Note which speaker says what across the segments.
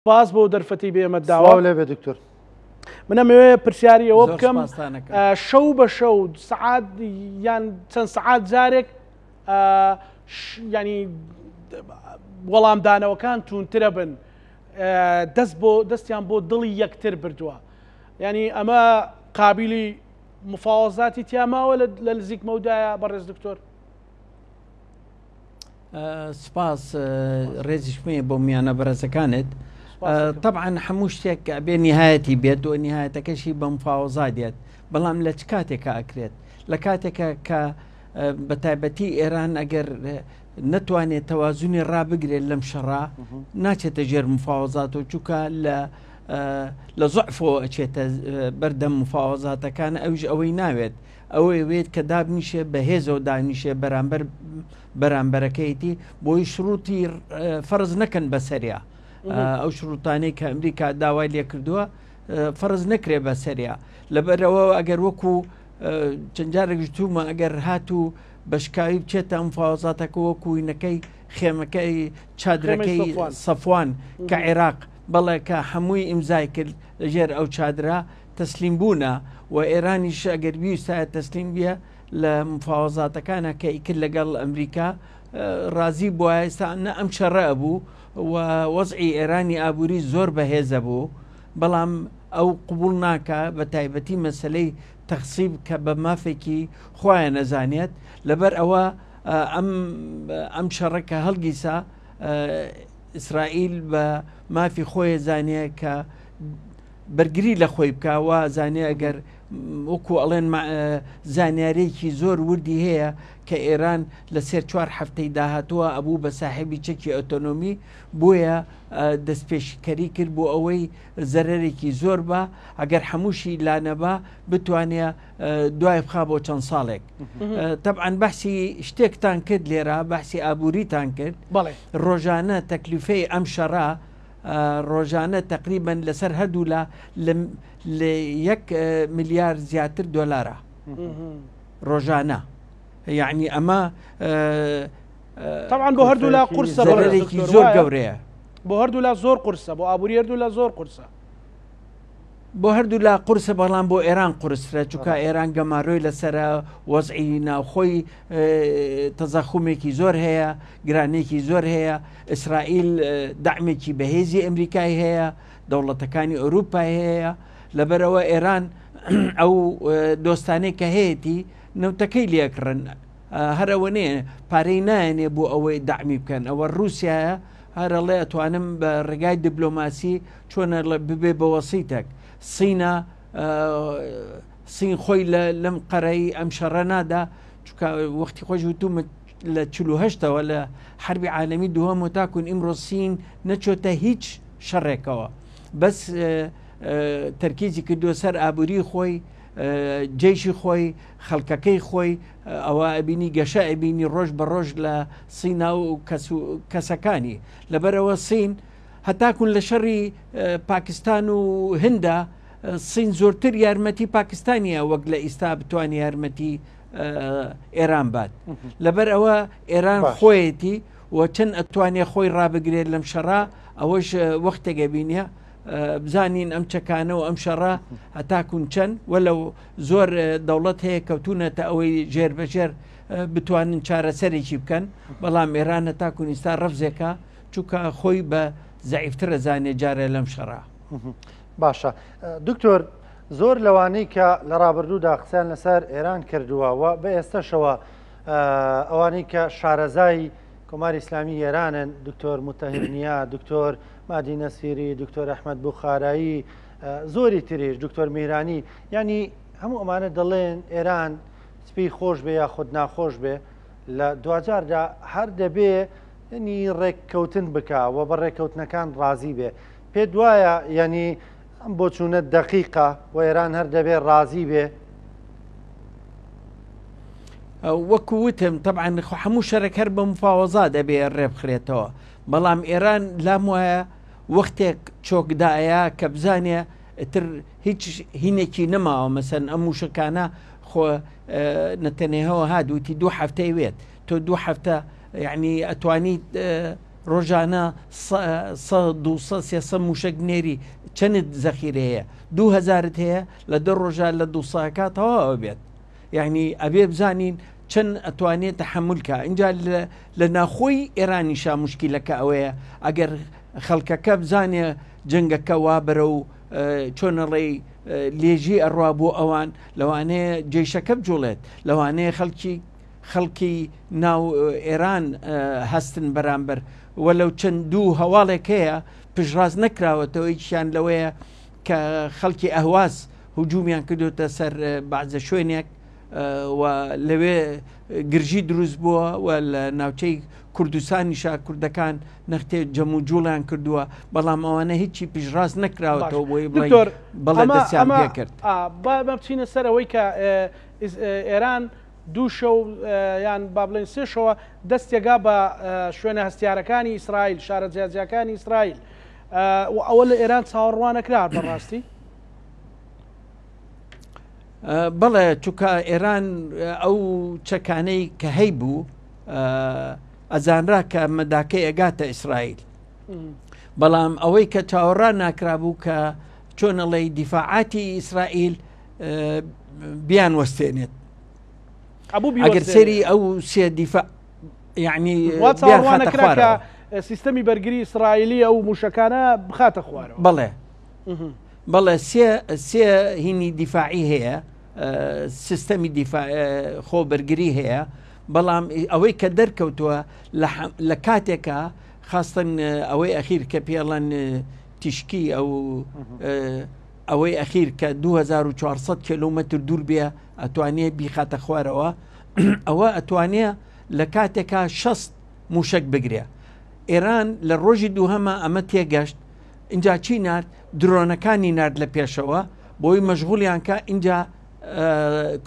Speaker 1: سپاس بۆ دەرفەتی بە ئێمەت داوە.
Speaker 2: سڵاو لێبێ دکتۆر.
Speaker 1: من ئەمەوێ پرسیاری ئەوە بکەم شەو بە شەو سەعات یان چەند سەعات جارێک ینی وەڵامدانەوەکان توونترە بن دەست بۆ دەستیان بۆ دڵی یەکتر بردووە ینی ئەمە قابلی مفاوەزاتی تیاماوە لە نزیک مەودایە بەڕێز دکتۆر.
Speaker 3: سپاس ڕێزیشمەیە بۆ میانە بەڕێزەکانت طبعا هەموو شتێک بێ نهایەتی بێت و نهایەتەکەشی بە مفاوەزا دێت بەڵام لە چ کاتێکە ئەکرێت لە کاتێکە کە بە تایبەتی ئێران ئەگەر نەتوانێت تەوازنی ڕابگرێت لەم شەڕا ناچێتە ژێر مفاوەزات و چووکە لە لە زعفەوە ئەچێتە بەردەم مفاوەزاتەکان ئەوش ئەوەی ناوێت ئەوەی وێت کە دابنیشێ بە هێزەوە دانیشێ بەرامبەر بەرامبەرەکەیتی بۆی شروتی فەرز نەکەن بەسەریا ئەو شروتانەی کە ئەمریکا داوای لێکردووە فەرز نەکرێ بەسەریا لەبەرەوە ئەگەر وەکو چەند جارێک تومە ئەگەر هاتوو بەشکاوی بچێتە ئەم فاوەزاتەکە وەکوینەکەی خێمەکەی چادرەکەی سەفوان کە عێراق بەڵێ کە هەمووی ئیمزای کرد لەژێر ئەو چادرە تەسلیم بوونە و ئێرانیش ئەگەر بیویستایە تەسلیم بیە لە مفاوەزاتەکانە کە ئیکرد لەگەڵ ئەمریکا ڕازی بووە ئێستا نە ئەم شەڕە ئەبوو و وەزعی ئێرانی ئابووری زۆر بەهێزە بوو بەڵام ئەو قوبول ناکە بە تایبەتی مەسلەی تەخسیب کە بە مافێکی خۆیان نەزانێت لەبەر ئەوە ئەم ئەم شەڕە کە هەڵگیسا ئیسرائیل بە مافی خۆی زانێ کە بەرگری لە خۆی بکا وا زانێ ئەگەر وەکو ئەڵێن زانیارێکی زۆر وردی هەیە کە ئێران لە سێ چوار هەفتەی داهاتووە ئەبوو بە ساحێبی چەکی ئۆتۆنۆمی بۆیە دەستپێشکەری کرد بۆ ئەوەی زەرەرێکی زۆر بە ئەگەر هەمووشی لانەبا بتوانێ دوای بخا بۆ چەند ساڵێک تەبعەن بەحسی شتێکتان کرد لێرە بەحسی ئابووریتان کرد ڕۆژانە تەکلیفەی ئەم شەڕە ڕۆژانە تەقریبەن لەسەر هەردوولا لە یەک ملیار زیاتر دۆلارە ڕۆژانە یعنی ئەمە
Speaker 1: طبعا بۆ هەردوولا قورسە
Speaker 3: زەرەرێکی زۆر گەورەیە
Speaker 1: بۆ هەردوولا زۆر قورسە بۆ ئابووری هەردوولا زۆر قورسە
Speaker 3: بۆ هەردوولا قورسە بەڵام بۆ ئێران قورسترە چونکە ئێران گەمارۆی لەسرە وەزعی ناوخۆی تەزەخومێکی زۆر هەیە گرانێکی زۆر هەیە ئیسرائیل دەعمێکی بەهێزی ئەمریکای هەیە دەوڵەتەکانی ئەوروپای هەیە لەبەرەوە ئێران ئەو دۆستانەی کە هەیەی نەوتەکەی لێکڕن هەرەوە نێ پارەی نایەنێ بۆ ئەوەی دەعمی بکەن ئەوە رووسایە هەرەڵێ ئەتوانم بە ڕێگای دیبلۆماسی چۆنە ببێ بە وەسیتەک سینە سین خۆی لەم قەرەی ئەم شەڕە نادا چکە وەختی خۆش وتومە لە چهشتەوە لە حربی عالمی دووەم و تاکون ئیمڕۆ سین نەچۆتە هیچ شەڕێکەوە بەس تەرکیزی کردووە سەر ئابووری خۆی جێشی خۆی خەڵکەکەی خۆی ئەوە ئەبینی گەشە ئەبینی ڕۆژ بە ڕۆژ لە سینا و کەسەکانی لەبەرەوە سین هەتاکون لە شەڕی پاکستان و هندا سین زۆرتر یارمەتی پاکستانیە وەک لە ئیستا بتوانانی یارمەتی ئێران بات لەبەر ئەوە ئێران خۆیەتی و چەند ئەتوانێ خۆی ڕابگرێت لەم شەڕا ئەوەش وەختێک ئەبینە بزانین ئەم چەکانە و ئەم شەڕە هەتاکون چەند وەلو زۆر دەوڵەت هەیە کەوتونەتە ئەوەی ژێر بەژێر بتوانن چارەسەرێکی بکەن بەڵام ئێران هەتاکون ئیستا ڕەفزێکە چونکە خۆی بە زەعیفتر ئەزانێ جارێ لەم شەڕە.
Speaker 2: باشە دکتۆر زۆر لەوانەی کە لە ڕابردوودا قسەیان لەسەر ئێران کردووە و بە ئێستەشەوە ئەوانەی کە شارەزای کۆماری ئیسلامی ئێرانن دکتۆر متەهرنیا دکتۆر مادی نەسیری دکتۆر ئەحمد بخارایی زۆری تریش دکتۆر میرانی ینی هەموو ئەمانە دەڵێن ئێران سپی خۆش بێ یاخود ناخۆش بێ لە دواجاردا هەر دەبێ یەنی ڕێککەوتن بکا و بە ڕێککەوتنەکان ڕازی بێ. پێت وایە یەنی ئەم بۆچوونە دەقیقە و ئێران هەر دەبێ ڕازی بێ؟
Speaker 3: وەکو وتم تەبعەن هەموو شەرێک هەر بە مفاوەزات ئەبێ ڕێبخرێتەوە بەڵام ئێران لام وایە وەختێک چۆکدایە کە بزانێ ئیتر هیچ هینێکی نەماوە مەسەن ئەم موشەکانە خۆ نەتەنێهەوە هات وتی دوو هەفتەی وێت تۆ دوو هەفتە یعنی ئەتوانیت. ڕۆژانە سە دو سە سێ سە موشک نێری چەنت زەخیرە هەیە دوو هەزارت هەیە لە دە ڕۆژە لە دوو سەکە تەواوە بێت یعنی ئەبێ بزانین چەند ئەتوانێت تەحمل کە اینجا لە ناخۆی ئێرانیشا مشکلەکە ئەوەیە ئەگەر خەڵکەکە بزانێ جەنگەکە وا بەرە و چۆنەڵێی لێژی ئەڕوا بۆ ئەوان لەوانەیە جێشەکە بجوڵێت لەوانەیە خەڵکی خەڵکی ناو ئێران هەستن بەرامبەر وەلو چەند دوو هەواڵێک هەیە پشتڕاست نەکراوەتەوە یەکیان لەوەیە کە خەڵکی ئەهواز هجومیان کردوتە سەر بەعزە شوێنێک و لەوێ گرژی دروست بووە و لە ناوچەی کوردستانیشا کوردەکان نەختێ جەم و جوڵیان کردووە بەڵام ئەوانە هیچی پشتڕاست نەکراوەتەوە بۆی
Speaker 1: دکتۆر
Speaker 3: بەڵێ دەستیان پێکرد.
Speaker 1: با بچینە سەر ئەوەی کە ئێران دوو شەو یان با بڵێین سێ شەوە دەستێگا بە شوێنە هەستیارەکانی ئیسرائیل، شارە جیاجیاکانی ئیسرائیل و ئەوە لە ئێران چاوەڕوانەکرا بەڕاستی.
Speaker 3: بەڵێ چونکە ئێران ئەو چەکانەی کە هەیبوو ئەزانرا کە مەداکەی ئەگاتە ئیسرائیل بەڵام ئەوەی کە چاوەڕان ناکرابوو کە چۆنەڵی دیفاعاتی ئیسرائیل بیان وەستێنێت ئەگەر سەیری ئەو سێ دیفاع یعنی
Speaker 1: چاوەڕوانەکرا کە سیستەمی بەرگری ئیسرائیلی ئەو موشەکانە بخاتە خوارەوە
Speaker 3: بەڵێ بەڵێ سێ سێ هینی دیفاعی هەیە سیستەمی دیفاع خۆ بەرگری هەیە بەڵام ئەوەی کە دەرکەوتووە لە کاتێکە خاستن ئەوەی ئەخیر کە پێڵەن تیشکی ئەو ئەوەی ئەخیر کە 2400 کیلومتر دوور بێ ئەتوانێ بیخاتە خوارەوە ئەوە ئەتوانێ لە کاتێکا 6 موشک بگرێ ئێران لە ڕۆژی دووهەمە ئەمە تێگەشت ئینجا چی نارد درۆنەکانی نارد لە پێشەوە بۆی مەشغولیان کە ئینجا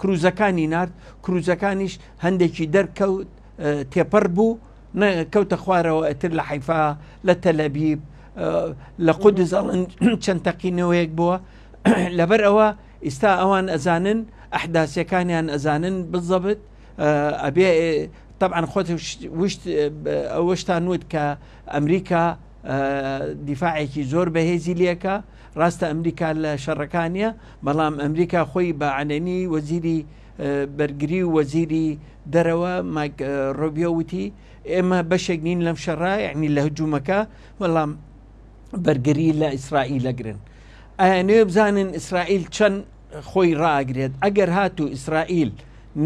Speaker 3: کروزەکانی نارد کروزەکانیش هەندێکی دەرکەوت تێپەڕ بوو کەوتە خوارەوە ئەتر لە حیفا لە تەلەبیب لە قودس ئەڵن چەند تەقینەوەیەک بووە لەبەر ئەوە ئیستا ئەوان ئەزانن ئەحداسیەکانیان ئەزانن بزەبت ئەبێ طبعا خۆت وشت ئەوەشتان وت کە ئەمریکا دیفاعێکی زۆر بەهێزی لەکە ڕاستە ئەمریکا لە شەڕەکانە بەڵام ئەمریکا خۆی بە عەلەنی وەزیری بەرگری و وەزیری دەرەوە مایک ڕۆبیۆ وتی ئێمە بەشێک نین لەم شەڕە یعنی لە هجوومەکە بەڵام بەرگری لە ئیسرائیل لەگرن ئەیانەوێ بزانن ئیسرائیل چەند خۆی ڕاگرێت ئەگەر هاتوو ئیسرائیل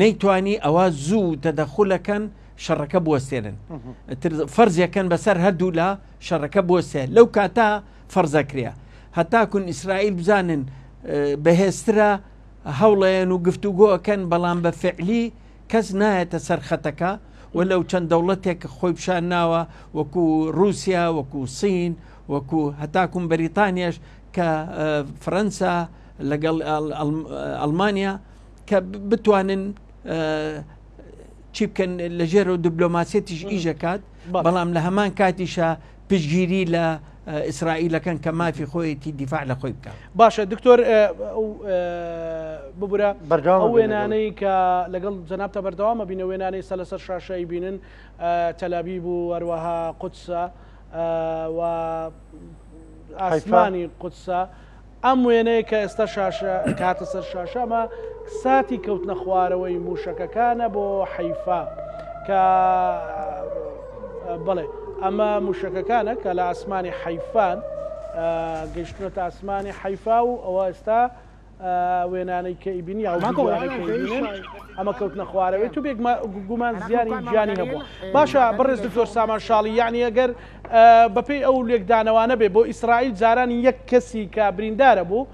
Speaker 3: نەیتوانی ئەوە زوو تەدەخولەکەن شەڕەکە بوەستێنن فەرزیەکەن بەسەر هەردوو لا شەڕەکە بوەستێ لەو کاتە فەرزەکرێ هەتاکون ئیسرائیل بزانن بەهێزترە هەوڵەیەن و گفتوگۆ ئەکەن بەڵام بە فعلی کەس نایەتە سەر خەتەکە و لەو چەند دەوڵەتێک خۆی پیشان ناوە وەکو رووسیا وەکو سین وەکو هەتاکوم بەریتانیاش کە فەرەنسا لەگەڵ ئەڵمانیا کە بتوانن چی بکەن لە ژێرەوە دبلۆماسیەتیش ئیشەکات بەڵام لە هەمان کاتیشە پشتگیری لە ئیسرائیلەکەن کە مافی خۆیەتی دیفاع لە خۆی بکات.
Speaker 1: باشە دکتۆر ببورە ئەو وێنانەی کە لەگەڵ جەنابتە بەردەوامە بینە وێنانەی سە لەسەر شاشەی بینن تەلابیب و هەروەها قودسە و ئاسمانی قودسە ئەم وێنەیە کە ئێستا شاشە کاتە سەر شاشە ئەمە ساتی کەوتنە خوارەوەی موشەکەکانە بۆ حەیفا کە بڵێ ئەمە موشەکەکانە کە لە ئاسمانی حەیفان گەیشتونەتە ئاسمانی حەیفا و ئەوە ئێستا وێنانەی کە ئیبینی ئەو ئەمە کەوتنە خوارەوەی تو بێک گومان زیانی گیانی هەبووە باشە بەڕێز دکتۆر سامان شاڵی یعنی ئەگەر بەپێی ئەو لێکدانەوانە بێ بۆ ئیسرائیل جاران یەک کەسی کە بریندارە بوو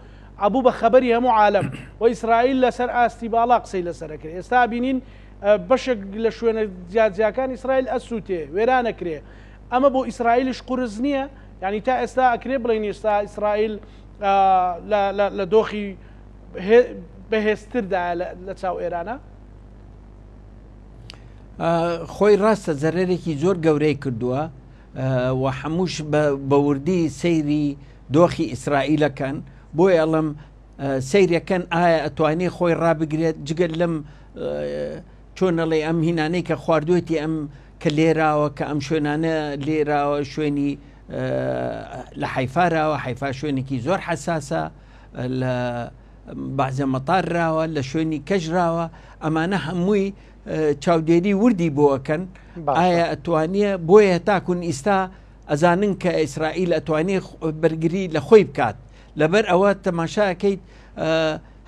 Speaker 1: ئەبوو بە خەبەری هەموو عالەم و ئیسرائیل لەسەر ئاستی باڵا قسەی لەسەر ئەکرێ ئێستا بینین بەشێک لە شوێنە جیاجیاکان ئیسرائیل ئەسووتێ وێرانەکرێ ئەمە بۆ ئیسرائیلش قورس نییە یعنی تا ئێستا ئەکرێ بڵێن ئێستا ئیسرائیل لە دۆخی بەهێزتردا لە چاو ئێرانە؟
Speaker 3: خۆی ڕاستە زەرەرێکی زۆر گەورەی کردووە و هەمووش بە وردی سەیری دۆخی ئیسرائیلەکەن بۆی ئەڵم سەیرەکەن ئایا ئەتوانێ خۆی ڕابگرێت جگەر لەم چۆنەڵێ ئەم هینانەی کە خواردوێتی ئەم کە لێراوە کە ئەم شوێنانە لێراوە شوێنی لە حیفاراوە حیفا شوێنێکی زۆر حساسە لە بەعزە مەتار راوە لە شوێنی کەژراوە ئەمانە هەمووی چاودێری وردی بۆ ئەکەن ئایا ئەتوانیە بۆیە هەتاکون ئیستا ئەزانن کە ئیسرائیل ئەتوانێ بەرگری لە خۆی بکات لەبەر ئەوە تەماشاکەیت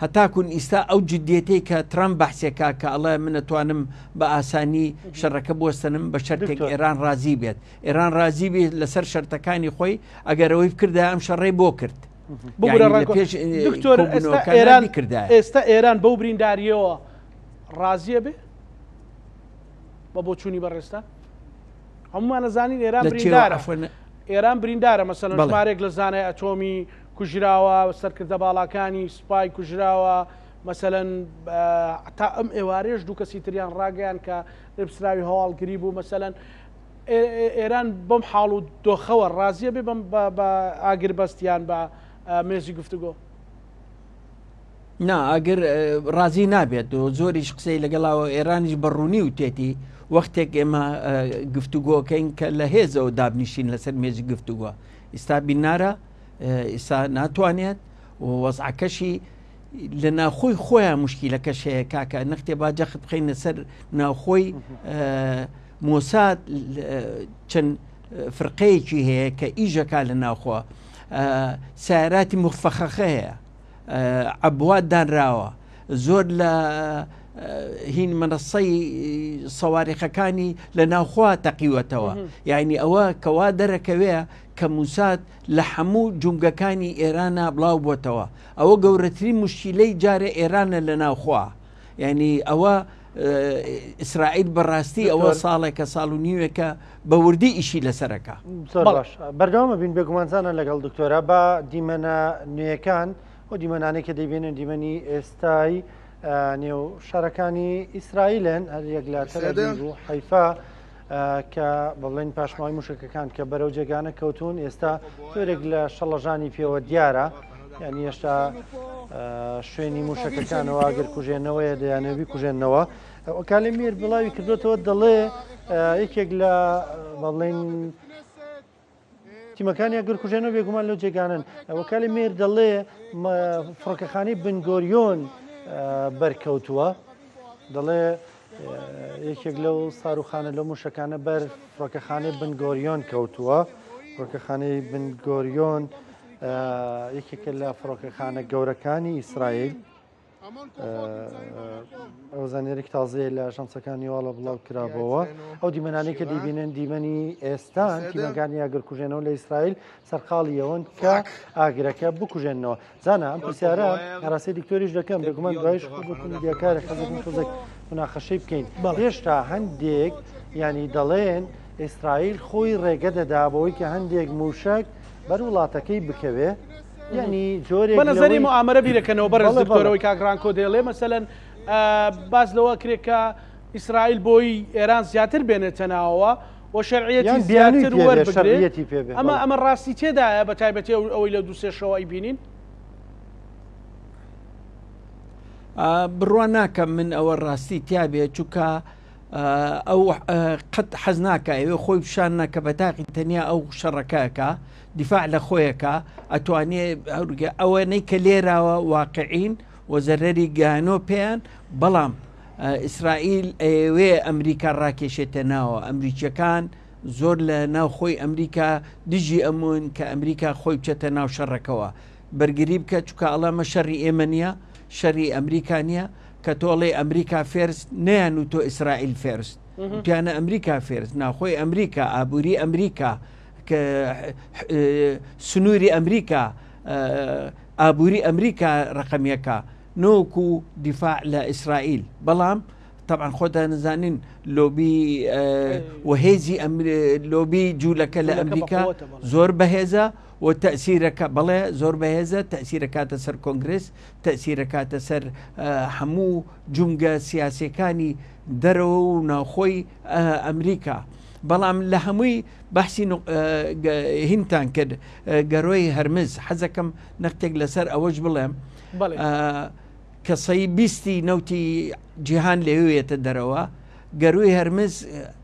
Speaker 3: هەتاکون ئیستا ئەو جدێتەی کە ترامپ بەحسێکا کە ئەڵێ من ئەتوانم بە ئاسانی شەڕەکە بوەستنم بە شەرتێک ئێران ڕازی بێت ئێران ڕازی بێت لەسەر شەرتەکانی خۆی ئەگەر ئەوەی بکردە ئەم شەڕەی بۆ کرد
Speaker 1: ببورە دکتۆر ئێران ئێستا ئێران بەو برینداریەوە ڕازیە بێ بە بۆچوونی بەڕێزتان هەمومان ئەزانین ئێران بریندارە ئێران بریندارە مەسەلەن ژمارێک لە زانای ئەتۆمی کوژراوە سەرکردە باڵاکانی سوپای کوژراوە مەسەلەن تا ئەم ئێوارێش دوو کەسی تریان ڕاگەیان کە لێپسراوی هەواڵگری بوو مەسەلەن ئێران بەم حاڵ و دۆخەوە ڕازیە بێ بەم بە ئاگربەستیان بە مێزی گفتوگۆ
Speaker 3: نا ئەگەر ڕازی نابێت و زۆریش قسەی لەگەڵاوە ئێرانیش بە ڕوونی و تێتی وەختێک ئێمە گفتوگۆکەین کە لە هێزەوە دابنیشین لەسەر مێزی گفتوگۆ ئیستا بینارە ئیسا ناتوانێت و وەزعەکەشی لە ناخۆی خۆیان مشکیلەکەش هەیە کاکە نەختێ با جەخت بخەینە سەر ناوخۆی مۆساد چەند فرقەیەکی هەیە کە ئیژەکە لە ناوخۆ سیاراتی مخفەخەخە هەیە عەبوات دانراوە زۆر لە هین منەسەی سەواریخەکانی لە ناوخوا تەقیوەتەوە یعنی ئەوە کەوا دەرەکەوێ کە موساد لە هەموو جومگەکانی ئێرانە بڵاو بۆتەوە ئەوە گەورەترین مشکیلەی جارێ ئێرانە لە ناوخوا یعنی ئەوە ئیسرائیل بەڕاستی ئەوە ساڵێکە ساڵ و نیوێکە بە وردی ئیشی لەسەرەکە
Speaker 2: زۆر باش بەردەوامە بین بێگومانزانە لەگەڵ دکتۆرە بە دیمەنە نوێیەکان و دیمەنانەی کە دەیبینن دیمەنی ئێستای نێو شارەکانی ئیسرائیلن هەر یەک لە تەلئەبیب و حەیفا کە بڵێن پاشماوەی موشەکەکان کە بەرەو جێگانە کەوتون ئێستا زۆرێک لە شەڵەژانی پێوە دیارە یعنی هێشتا شوێنی موشەکەکانەوە ئاگر کوژێنەوەیە دەیانەوێت بیکوژێنەوە وەکالەی میر بڵاوی کردوێتەوە دەڵێ یەکێک لە بەڵێن تیمەکانی ئاگرکوژێنەوە بێگومان لەو جێگانن وەکالی میر دەڵێ فڕۆکەخانەی بنگۆریۆن بەرکەوتووە دەڵێ یەکێک لەو ساروخانە لەو موشەکانە بەر فڕۆکەخانەی بنگۆریۆن کەوتووە فڕۆکەخانەی بنگۆریۆن یەکێکە لە فڕۆکەخانە گەورەکانی ئیسرائیل. ئەو زانیاریک تازەیە لە ئاژانسەکانی واڵە بڵاو کرابەوە ئەو دیمەنانەی کە دەیبینن دیمەنی ئێستا تیمەکانی ئاگرکوژێنەوە لە ئیسرائیل سەرقاڵی ئەوەن کە ئاگرەکە بکوژێنەوە زانا ئەم پرسیارە ئاراستەی دکتۆریش دەکەم بێگومان دوایش میدیاکارە حەزەکەم تۆزێک مناقەشەی بکەین هێشتا هەندێک ینی دەڵێن ئیسرائیل خۆی ڕێگە دەدا بەوەی کە هەندێک موشک بەر وڵاتەکەی بکەوێ یعنی جۆرێک
Speaker 1: بە نەزەری موئامەرە بیرەکەنەوە بەڕێز دکتۆرەوەی کاک ڕانکۆ دەیڵێ مەسەلەن باس لەوە کرێ کە ئیسرائیل بۆی ئێران زیاتر بێنێتە ناوەوە و شەرعیەتی زیاتر وەربگرێت ئەمە ئەمە ڕاستی تێدایە بە تایبەتی ئەوەی لە دوو سێ شەوە ئەیبینین
Speaker 3: بڕوا ناکەم من ئەوە ڕاستی تیابێ چونکە ئەو قەت حەز ناکە ئەوێ خۆی پیشان ناکە بە تاقی تەنیا ئەو شەڕەکەکە دیفاع لە خۆیەکە ئەتوانێ هەورگە ئەوەنەی کە لێراوە واقعین و زەرەری گەیانۆ پێیان بەڵام ئیسرائیل ئەیەوێ ئەمریکا ڕاکێشێتە ناوە ئەمریکیەکان زۆر لە ناو خۆی ئەمریکا دژی ئەمون کە ئەمریکا خۆی بچێتە ناو شەڕەکەوە بەرگری بکە چکە ئەڵامە شەڕی ئێمە نییە شەری ئەمریکا نییە کە تۆڵێ ئەمریکا فێرست نیان و تۆ ئیسرائیل فێرست وتیانە ئەمریکا فێرست ناخۆی ئەمریکا ئابووری ئەمریکا کە سنووری ئەمریکا ئابووری ئەمریکا ڕقەمیەکە نۆکو دیفاع لە ئیسرائیل بەڵام طبعا خۆتان نزانین لۆبی وهێزی لۆبی جوولەکە لە ئەمریکا زۆر بەهێزە و تەسیرەکە بەڵێ زۆر بەهێزە تەسیرەکاتە سەر کۆنگرس تەسیرەکاتە سەر هەموو جومگە سیاسەکانی دەرەوە و ناوخۆی ئەمریکا بەڵام لە هەمووی بەحسی هینتان کرد گەرۆی هەرمز حەزەکەم نەختێک لەسەر ئەوەش بڵێم کە سەی بیستی نەوتی جیهان لەوێتە دەرەوە. گەروی هەرمز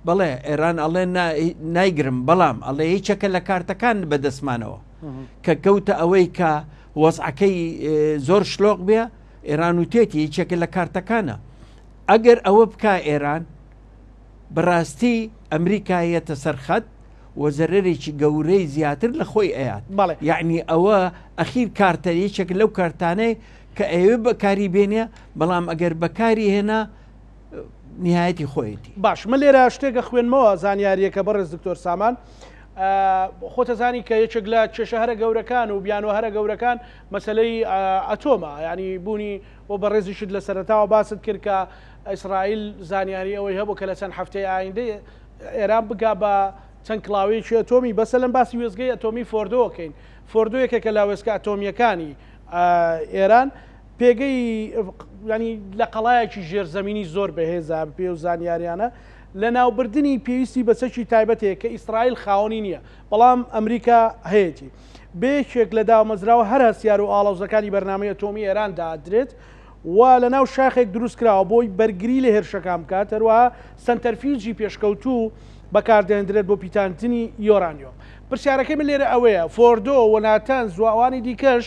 Speaker 3: بەڵێ ئێران ئەڵێ نایگرم بەڵام ئەڵێ هیچەکە لە کارتەکان بەدەستمانەوە کە کەوتە ئەوەی کە وەزعەکەی زۆر شلۆق بێ ئێران و تێتی یەکێکە لە کارتەکانە ئەگەر ئەوە بک ئێران بەڕاستی ئەمریکا یەتە سەر خەت و زەرەرێکی گەورەی زیاتر لە خۆی ئەیات
Speaker 1: بەڵێ.
Speaker 3: یعنی ئەوە ئەخیر کارتە یەکێک لەو کارتانەی کە ئەوێ بەکاری بێنێ بەڵام ئەگەر بەکاری هێنا نهایەتی خۆیەتی.
Speaker 1: باش من لێرە شتێک ئەخوێنمەوە زانیاریەکە بەڕێز دکتۆر سامان خۆتەزانی کە یەکێک لە کێشە هەرە گەورەکان و بیانوە هەرە گەورەکان مەسلەی ئەتۆمە ینی بوونی و بەڕێزیشت لە سەرەتاوە باست کرد کە ئیسرائیل زانیاری ئەوەی هەبوو کە لە چەند هەفتەی ئایندەی ئێران بگا بە چەند کڵاوەیەکی ئەتۆمی بەسەلەن باسی وێستگەی ئەتۆمی فۆردۆکەین فۆردۆ یەکێکە لە وێستگە ئەتۆمیەکانی ئێران پێگەی ینی لە قەڵایەکی ژێرزەمینی زۆر بەهێزە پێ و زانیاریانە لە ناوبردنی پێویستی بە چەکی تایبەتەیە کە ئیسرائیل خاوەنی نییە بەڵام ئەمریکا هەیەتی بەیەکێک لە دامەزراوە هەر هەستیار و ئاڵۆزەکانی بەرنامەی ئەتۆمی ئێران دادرێت و لە ناو شاخێک دروست کراوە بۆی بەرگری لە هێرشەکان بکات، هەروەها سەنتەرفیوجی پێشکەوتوو بەکاردەهێندرێت بۆ پیتاندنی یۆرانیۆم. پرسیارەکەی من لێرە ئەوەیە، فۆردۆ و ناتەنز و ئەوانی دیکەش،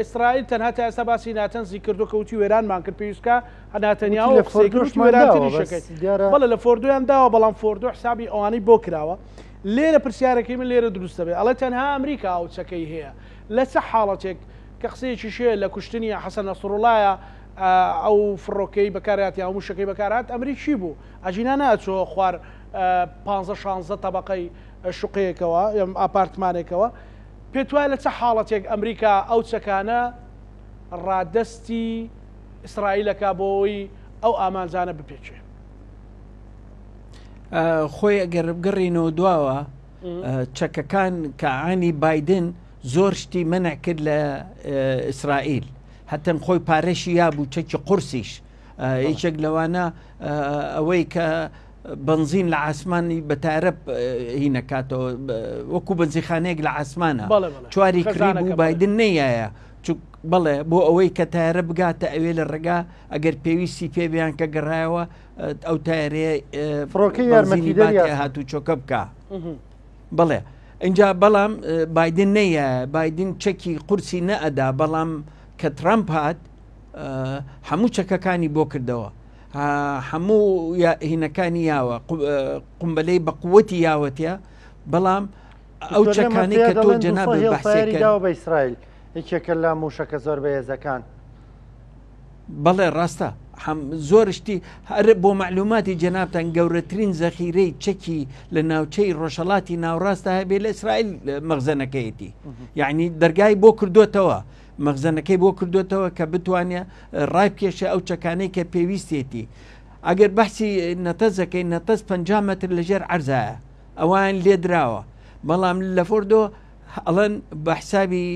Speaker 1: ئیسرائیل تەنها تا ئێستا باسی ناتەنزی کردو کە وتی وێرانمان کرد، پێویست بکا ناتەنیاهۆ
Speaker 2: وتی لە
Speaker 1: قسەی کرد، وتی
Speaker 2: فۆردۆشمان داوە،
Speaker 1: وێرانتریش
Speaker 2: بەس
Speaker 1: ئەکەین.
Speaker 2: دیارە.
Speaker 1: بەڵێ لە فۆردۆیان داوە، بەڵام فۆردۆ حسابی ئەوانەی بۆ کراوە. لێرە پرسیارەکەی من لێرە دروست دەبێت، ئەڵێ تەنها ئەمریکا ئەو چەکەی هەیە، لە چ حاڵەتێک کە قسەیەکیش هەیە لە کوشتنی حەسەن نەسروڵایە ئەو فڕۆکەی بەکارهات یا موشەکەی بەکارهات ئەمریکی بوو ئەگینا ناچۆ خوار پانزە شانزە تەبەقەی شوقەیەکەوە ئاپارتمانێکەوە پێت وایە لە چ حاڵەتێک ئەمریکا ئەو چەکانە ڕادەستی ئیسرائیلەکە بۆ ئەوەی ئەو ئامانجانە بپێکێ؟
Speaker 3: خۆی ئەگەر بگەڕینەوە دواوە چەکەکان کە عانی بایدن زۆر شتی مەنع کرد لە ئیسرائیل هەتەن خۆی پارەشی یابوو چەکی قورسیش یەکێک لەوانە ئەوەی کە بنزین لە ئاسمانی بە تارە هینەکاتەوە وەکو بنزیخانەیەک لە ئاسمانە چواری کڕی بوو بایدن نەیایە بەڵێ بۆ ئەوەی کە تارە بگاتە ئەوێ لە ڕێگا ئەگەر پێویستی پێبیان کە گەڕایەوە ئەو تایرەیە
Speaker 2: فڕۆکەی یارمەتیدەری
Speaker 3: هاتوچۆکە بکە بەڵێ ئینجا بەڵام بایدن نەیە بایدن چەکی قورسی نەئەدا بەڵام کە ترامپ هات هەموو چەکەکانی بۆ کردەوە هەموو هینەکانی یاوە قمبلەی بە قوتی یاوەتە بەڵام ئەو چەکانی کە تۆ جەناب
Speaker 2: بەحسێکداوە بە ئیسرائیل یەکێکە لە موشەکە زۆر بەهێزەکان.
Speaker 3: بەڵێ ڕاستە زۆر شتی هەر بۆ مەعلوماتی جەنابتان گەورەترین زەخیرەی چەکی لە ناوچەی ڕۆژهەڵاتی ناوڕاستە هەبێ لە ئیسرائیل مەخزەنەکەیەتی یعنی دەرگای بۆ کردوتەوە مەخزەنەکەی بۆ کردوتەوە کە بتوانێت ڕای بکێشە ئەو چەکانەی کە پێویستێتی ئەگەر بەحسی نەتەزەکەی نەتەز 50 متر لەژێر عەرزایە ئەوان لێدراوە بەڵام لە فۆردۆ ئەڵەن بە حسابی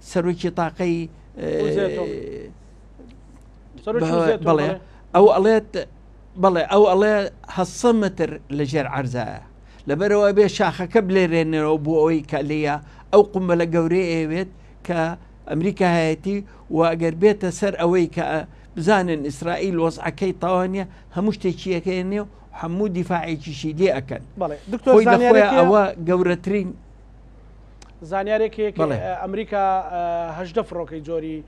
Speaker 3: سەرۆکی تاقەی بەڵێ ئەو ئەڵێت بەڵێ ئەو ئەڵێ هەسە متر لە ژێر عرزایە لەبەرەوە بێ شاخەکە بلێرێنەوە بۆ ئەوەی کە لێە ئەو قومبەلە گەورەی ئەوێت کە ئەمریکا هەیەتی و ئەگەر بێتە سەر ئەوەی کە بزانن ئیسرائیل وەزعەکەی تاوانە هەموو شتێکیەکەی نێو هەموو دیفاعێکیشی لێ ئەکەن
Speaker 1: دکتۆر
Speaker 3: ئەوە گەورەترین
Speaker 1: زانیارێک هەیە کە ئەمریکا 18 فڕۆکەی جۆری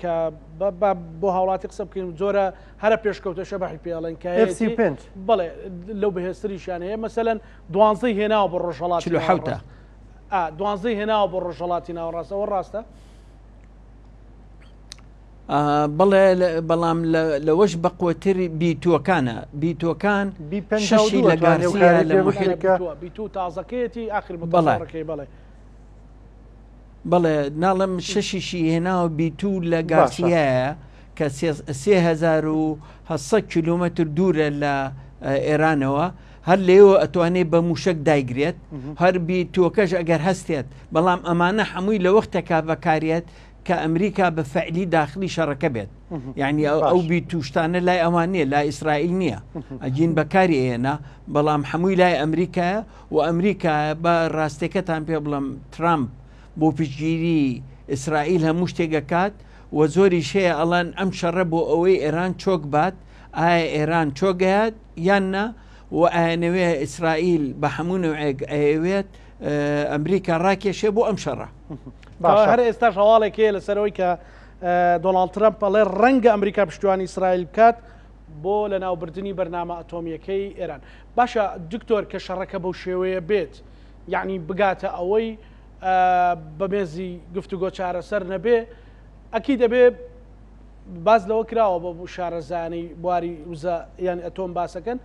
Speaker 1: کە بۆ هاوڵاتی قسە بکەین جۆرە هەرە پێشکەوتە شەبەحی پێڵێن کە بڵێ لەو بەهێزتریشیان هەیە مەسەەن دوانزەی هێناوە بۆ ڕۆژهڵات
Speaker 3: حوتە
Speaker 1: دوانزەی هێناوە بۆ ڕۆژهڵاتی ناوەڕاستەوە ڕاستە
Speaker 3: بەڵێ بەڵام لەوەش بەقوەتر بیتووەکانە بیتووەکان شەشی لە گارسیا لە محیط
Speaker 1: بیتوو تازەکەیەتی ئاخر بەڵێ بەڵێ
Speaker 3: بەڵێ ناڵم شەشیشی هێناوە بیتوو لە گارسیایە کە 3900 کیلومتر دوورە لە ئێرانەوە هەر لێوە ئەتوانێت بە موشک دایگرێت هەر بیتوەکەش ئەگەر هەستێت بەڵام ئەمانە هەمووی لە وەختێکا بەکارێت کە ئەمریکا بە فعلی داخلی شەڕەکە بێت یعنی ئەو بی توشتانە لای ئەوان نییە لای ئیسرائیل نییە ئەگین بەکاری ئێنا بەڵام هەمووی لای ئەمریکایە و ئەمریکا بە ڕاستەکەتان پێ بڵم ترامپ بۆ پشتگیری ئیسرائیل هەموو شتێکەکات و زۆریش هەیە ئەڵەن ئەم شەڕە بۆ ئەوەی ئێران چۆک بات ئایا ئێران چۆگەیات یان نا و ئایانەوێ ئیسرائیل بە هەموو نەوعێک ئەیەوێت ئەمریکا ڕاکێشێ بۆ ئەم شەڕە.
Speaker 1: باشە هەر ئێستاش هەواڵێک هەیە لەسەرەوەی کە دۆناڵد ترەمپ ئەڵێ ڕەنگە ئەمریکا پشتیوانی ئیسرائیل بکات بۆ لەناوبردنی بەرنامە ئەتۆمییەکەی ئێران. باشە دکتۆر کە شەڕەکە بەو شێوەیە بێت یعنی بگاتە ئەوەی بە مێزی گفتوگۆ چارەسەر نەبێ ئەکی دەبێ باس لەوە کراوە بە شارەزایانی بواری وزە یان ئەتۆم باسەکەن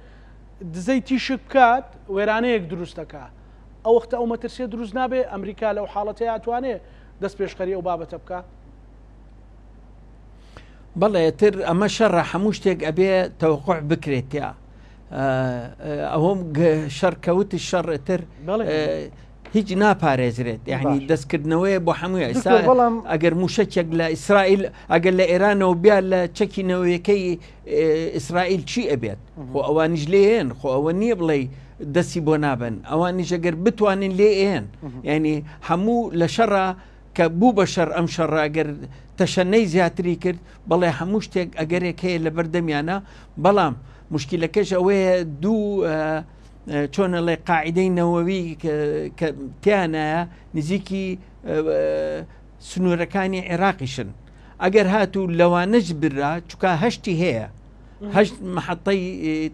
Speaker 1: دزەی تیشک بکات وێرانەیەک دروست دەکا ئەو وەختە ئەو مەترسیە دروست نابێ ئەمریکا لەو حاڵەتەیە ئەتوانێ دەست پێشخەری ئەو بابەتە بکا؟
Speaker 3: بەڵێ تر ئەمە شەڕە هەموو شتێک ئەبێ تەوقع بکرێت تیا ئەوەم شەڕ کەوت شەڕ تر هیچ ناپارێزرێت یعنی دەستکردنەوەی بۆ هەمووی ئێستا بەڵام ئەگەر موشەکێک لە ئیسرائیل ئەگەر لە ئێرانەوە بیا لە چەکی نەوەیەکەی ئیسرائیل چی ئەبێت خۆ ئەوانیش لێن خۆ ئەوە نییە بڵێ دەستی بۆ نابن ئەوانیش ئەگەر بتوانین لێ ئێن ینی هەموو لە شەڕە کە بوو بە شەر ئەم شەڕاگەر تەشەنەی زیاتری کرد بەڵێ هەموو شتێک ئەگەرێک هەیە لە بەردەمیانە بەڵام مشکلەکەش ئەوەیە دوو چۆنەڵێ قاعدەی نەوەوی کە تیانایە نزیکی سنوورەکانی عێراقیشن ئەگەر هاتوو لەوانەش برا چکا هەشتی هەیە هەشت محەتەی